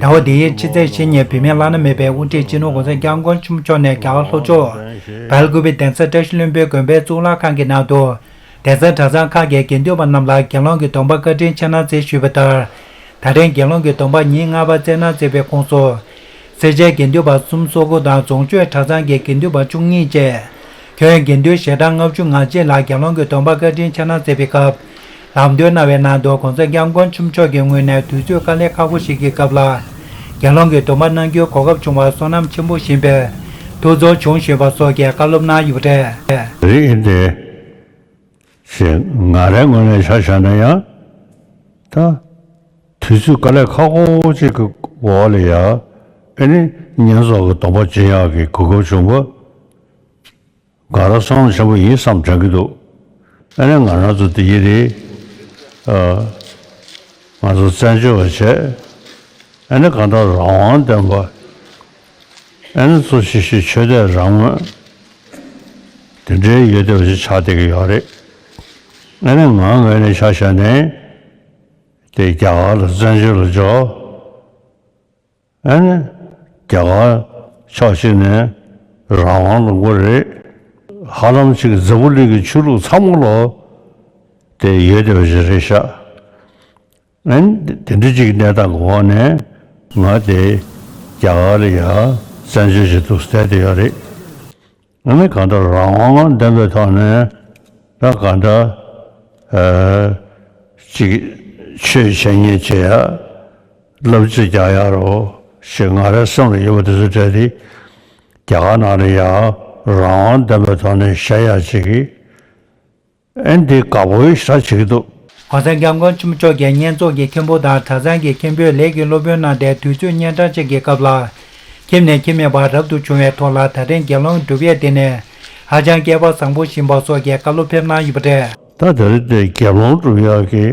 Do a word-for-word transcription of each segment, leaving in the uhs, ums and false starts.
ཟླ་བ་འདིའི་ཕྱི་ཚེས་བཞི་ཉིན་བོད་མིའི་བླ་ན་མེད་པའི་དབུ་ཁྲིད་སྤྱི་ནོར་༸གོང་ས་༸སྐྱབས་མགོན་ཆེན་པོ་མཆོག་ནས་རྒྱ་གར་ལྷོ་ཕྱོགས་སྦེལ་ཀུ་པེ་གདན་ས་བཀྲ་ཤིས་ལྷུན་པོའི་དགོན་པའི་གཙུག་ལག་ཁང་གི་ནང་དུ། གདན་ས་གྲྭ་ཚང་ཁག་གི་དགེ་འདུན་པ་རྣམས་ལ་དགེ་སློང་གི་སྡོམ་པ་བཀའ་དྲིན་ཆེ་གནང་མཛད་ཞུས་པ་ལྟར། ད་རིང་དགེ་སློང་གི་སྡོམ་པ་ཉིན་ལྔ་པ་སྩལ་གནང་མཛད་པའི་ཁོངས་སུ། སེར་བྱེས་དགེ་འདུན་པ་གསུམ་སོག་པོ་དང་རྫོང་ཆོས་གྲྭ་ཚང་གི་དགེ་འདུན་པ་བཅུ་གཉིས་བཅས། ཁྱོན་དགེ་འདུན་ཞལ་གྲངས་ལྔ་བཅུ་ང་གཅིག་ལ་དགེ་སློང་གི་སྡོམ་པ་བཀའ་དྲིན་ཆེ་གནང་མཛད་པའི་སྐབས། ལམ་སྟོན་གནང་བའི་ནང་དུ་༸གོང་ས་༸སྐྱབས་མགོན་ཆེན་པོ་མཆོག་གི་ངོས་ནས་དུས་ཚོད་དཀའ་ལས་ཁག་པོ་ཞིག་གི་སྐབས་ལ། དགེ་སློང་གི་སྡོམ་པ་གནང་རྒྱུའི་གོ་སྐབས་བྱུང་བར་བསོད་ནམས་ཆེན་པོ་བཞེས་པས་ཐུགས་ཚོར་བྱུང་ཞེས་པ་སོགས་ཀྱི་བཀའ་སློབ་གནང་ཡོད་པ་རེད། རིགས་ཡིན་ཏེ། ཞེས་ང་རའི་ངོས་ནས་ཆ་བཞག་ན་ཡང་། ད། དུས་ཚོད་དཀའ་ལས་ཁག་པོ་ཅིག་གི་འོག་ལ་ཡང་། ཨེ་ནི་བསྙེན་རྫོགས་ཀྱི་སྡོམ་པ་སྦྱིན་ཡག་གི་གོ་སྐབས་བྱུང་བ། ང་རང་བསོད་ནམས་ཆེན་པོ་ཡིན་བསམ་དྲན་གྱི་འདུག་ཨ་ནི་ང་རང་ཚོ་འདི་ཡི་རེད། ཨ། ང་ཚོ་བཙན་བྱོལ་བ་བྱས། ཨ་ནི་གང་ལྟར་རང་དབང་ལྡན་པ། ཨ་ནི་གཙོ་ཆེ་ཤོས་ཆོས་དད་རང་མོས། དེ་འདྲའི་ཡོད་བསྡད་པ་ཞིག་ཆགས་བསྡད་ཀྱི་ཡོད་རེད། ཨ་ནི་ང་ངོས་ནས་ཆ་བཞག་ནས། དེ་རྒྱ་གར་ལ་བཙན་བྱོལ་ལ་འབྱོར། ཨ་ནི། རྒྱ་གར་ཕྱོགས་གཅིག་ནས་རང་དབང་ལུང་པ་རེད། ཧ་ལམ་ཅིག་འཛམ་བུ་གླིང་གི་ཆོས་ལུགས་ཚང་མ་ལོ། དེ་ཡོད་བསྡད་པ་ཞིག་རེད་ཤག་ཨ་ནི་དེ་འདྲ་ཅིག་གི་གནས་སྟངས་ཀྱི་འོག་ནས་ང་དེ་རྒྱ་གར་ལ་ཡ་བཙན་བྱོལ་ཞིག་ཏུ་བསྡད་བསྡད་ཡོད་རེད། ཨ་ནི་གང་ལྟར་རང་དབང་ལྡན་པའི་ཐོག་ནས་ད་གང་ལྟར་ཨ་ཅིག་ཆོས་བྱེད་ཉན་བྱེད་ཡ། བསླབ་བྱ་རྒྱག་ཡ་རོ་ཞེས་ང་རའི་སེམས་ལ་ཡོད་པ་དེ་ཚོ་སྤྲད་དེ། རྒྱ་གར་ནང་ལ་ཡ་རང་དབང་ལྡན་པའི་ཐོག་ནས་བཞག་ཡ་ཅིག་གིས། ཨེ་འདི་དགའ་པོའི་ཞེ་དྲག་བྱེད་ཀྱི་འདུག ༸གོང་ས་༸སྐྱབས་མགོན་ཆེན་པོ་མཆོག་གིས་བསྙེན་རྫོགས་ཀྱི་མཁན་པོ་དང་གྲྭ་ཚང་གི་མཁན་པོས་ལས་ཀྱི་སློབ་དཔོན་གནང་སྟེ་དུས་ཚོད་གཉན་འཕྲང་ཅན་གྱི་སྐབས་ལ། ཁྱིམ་ནས་ཁྱིམ་མེད་པར་རབ་ཏུ་བྱུང་བའི་ཐོག་ལ་ད་རིང་དགེ་སློང་སྒྲུབ་ཡས་དེ་ནི་ཧ་ཅང་སྐལ་པ་བཟང་པོ་ཞིག་ཡིན་པ་སོགས་ཀྱི་བཀའ་སློབ་ཕེབས་གནང་ཡོད་པ་རེད། ད་དེ་རིང་འདིར་དགེ་སློང་སྒྲུབ་ཡག་གི་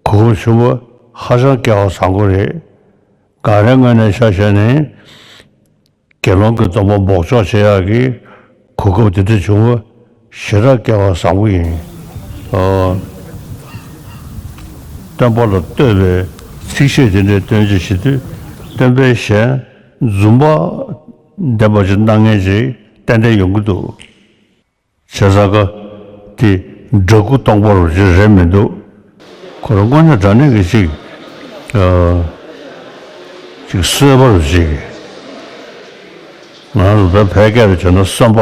གོ་སྐབས་བྱུང་བ་ཧ་ཅང་སྐལ་བ་བཟང་པོ་རེད། ང་རའི་ངོས་ནས་ཆ་བཞག་ན། དགེ་སློང་གི་སྡོམ་པ་འབོགས་ཆོག་བྱེད་ཡག་གི་གོ་སྐབས་དེ་འདྲ་བྱུང་བ་ཞེ་དྲག་སྐལ་བ་བཟང་པོ་ཡིན། ཨོ། སྟོན་པ་ལ་བསྟོད་པའི་ཚིགས་བཅད་དེ་འདྲའི་སྟོན་བྱེད་བྱེད་དུས་སྟོན་པའི་ཞལ་འཛུམ་པ་ལྡན་པ་ཞིག་གནང་མཁན་ཞིག་ཏན་ཏན་ཡོང་གི་འདུག་བྱས་ཙང་ཀ་དེ་འདྲ་སྐུ་སྟོང་པ་རུ་ཅིག་རེད་མི་འདུག་ཁོ་རང་དངོས་གནས་དྲང་གནས་ཀྱི་ཅིག་ཨ། ཅིག་གསོལ་བ་རུ་ཅིག་ང་རང་ཚོ་བོད་སྐད་ལ་བྱས་ན་གསོན་པ།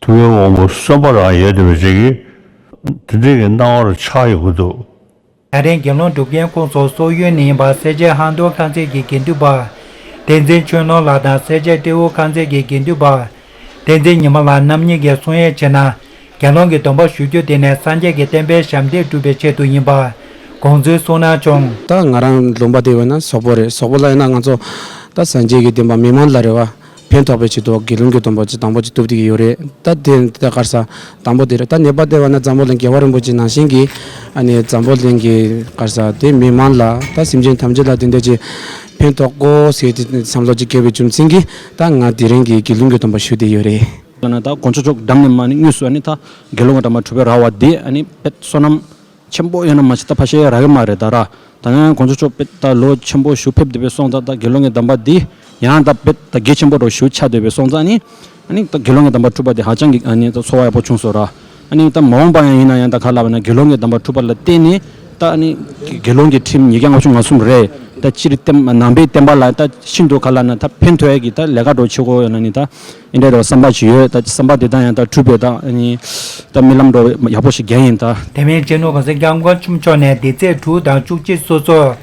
ཐུབ་པའི་དབང་པོ་གསོན་པ་རང་ཡོད་བསྡད་པ་ཅིག་གིས་དེ་འདྲའི་གི་སྣང་བ་རུ་ཆགས་ཡོང་གི་འདུག་ད་རིང་དགེ་སློང་སྒྲུབ་མཁན་ཁོངས་སུ་སོག་ཡུལ་ནས་ཡིན་པ་སེར་བྱེས་ཧང་ཏོ་ཁང་ཚན་གྱི་དགེ་འདུན་པ་བསྟན་འཛིན་ཆོས་ནོར་ལགས་དང་སེར་བྱེས་ཏེ་ཝུ་ཁང་ཚན་གྱི་དགེ་འདུན་པ་བསྟན་འཛིན་ཉི་མ་ལགས་རྣམ་གཉིས་ཀྱིས་གསུང་ཡས་བྱས་ན། དགེ་སློང་གི་སྡོམ་པ་ཞུ་རྒྱུ་དེ་ནི་སངས་རྒྱས་ཀྱི་བསྟན་པའི་ཞབས་འདེགས་སྒྲུབ་པའི་ཆེད་དུ་ཡིན་པ་དགོངས་ཚུལ་གསུངས་གནང་བྱུང་། ད་ང་རང་ལུང་པ་དེ་བས་ན་སོག་པོ་རེད། སོག་པོ་ལ་ཡིན་ན་ང་ཚོ་ད་སངས་རྒྱས་ཀྱི་བསྟན་པ་མི་མང་ལ་རེ་བ། ཕན་ཐོགས་པའི་ཆེད་དུ་དགེ་སློང་གི་སྡོམ་པ་ཅིག་དང་པོ་ཅིག་བཏུབ་བསྡད་ཀྱི་ཡོད་རེད། ད་དེ་ད་ག་རེ་ཟ་དང་པོ་དེ་རེད། ད་གཉིས་པ་དེ་བ་ན་འཛམ་བུ་གླིང་རྒྱལ་བ་རིན་པོ་ཆེ་ནང་བཞིན་གྱི་ཨ་ནི་འཛམ་བུ་གླིང་གི་ག་རེ་ཟ་དེ་མི་མང་ལ་ད་སེམས་ཅན་ཐམས་ཅད་ལ་དེ་འདྲ་ཅིག་ཕན་ཐོགས་དགོས་ཟེར་དེ་བསམ་བློ་ཅིག་སྐྱེས་པའི་རྒྱུ་མཚན་གྱིས་ད་ང་དེ་རིང་གི་དགེ་སློང་གི་སྡོམ་པ་ཞུ་བསྡད་ཡོད་རེད། ད་ན་ད་དཀོན་མཆོག་མཆོག་གདམས་ནས་མ་ནི་དངོས་སུ་ཨ་ནི་ད་དགེ་སློང་གི་སྡོམ་པ་གྲུབ་པའི་ར་བ་དེ་ཨ་ནི་བསོད་ནམས་ཆེན་པོ་ཡོད་ན་མ་གཞི་ད་ཕ་ཤེ་རག་གི་མ་རེད་ད་ར། ད་ནི་དཀོན་མཆོག་མཆོག་དཔེ་ད་ལོ་ཆེན་པོ་ཞུ་ཕེབས་བསྡད་པའི་སོང་ཙང་ད་དགེ་སློང་གི་སྡོམ་པ་འདི་ཡང་ད་དཔེ་ད་གལ་ཆེན་པོ་རུ་ཞུ་ཆགས་བསྡད་པའི་སོང་ཙང་ནི། ཨ་ནི་ད་དགེ་སློང་གི་སྡོམ་པ་གྲུབ་པ་དེ་ཧ་ཅང་གི་ཨ་ནི་ད་ཚོར་བ་ཡག་པོ་བྱུང་སོང་ར། ཨ་ནི་ད་མ་འོངས་པ་ཡང་ཡིན་ན་ཡང་ད་ག་ལབ་ན་དགེ་སློང་གི་སྡོམ་པ་གྲུབ་པ་ལ་བརྟེན་ནས་ད་ཨ་ནི་དགེ་སློང་གི་ཁྲིམས་ཉིས་བརྒྱ་ལྔ་བཅུ་ང་གསུམ་རེད། ད་སྤྱིར་བསྟན་ནང་པའི་བསྟན་པ་ལ་ད་ཤིན་ཏུ་ག་ལབ་ན་ད་ཕན་ཐོགས་ཡས་ཀྱི་ད་ལས་ཀ་འགྲོ་བྱེད་དགོས་ཡོད་ན་ནི་ད། ཨིན་དྲ་རེ་བ་བསམ་པ་ཅིག་ཡོད། ད་བསམ་པ་དེ་དང་ཡང་ད་གྲུབ་པའི་ད་ཨ་ནི་ད་རྨི་ལམ་འགྲོ་ཡག་པོ་ཞིག་རྒྱག་ཡིན་ད། དེ་མིན་སྤྱི་ནོར་༸གོང་ས་༸སྐྱབས་མགོན་ཆེན་པོ་མཆོག་ནས་འདི་ཚེས་དྲུག་དང་བཅུ་གཅིག་སོ་སོར་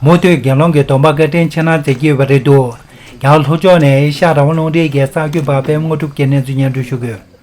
མུ་མཐུད་དགེ་སློང་གི་སྡོམ་པ་བཀའ་དྲིན་ཆེ་གནང་མཛད་ཀྱི་ཡོད་པ་རེད་འདུག་རྒྱ་གར་ལྷོ་ཕྱོགས་ནས་ཨེ་ཤ་ཡ་རང་དབང་རླུང་འཕྲིན་གྱི་གསར་འགོད་པ་པད་མ་དངོས་གྲུབ་ཀྱིས་གནས་ཚུལ་སྙན་སྒྲོན་ཞུ་གི་ཡོད།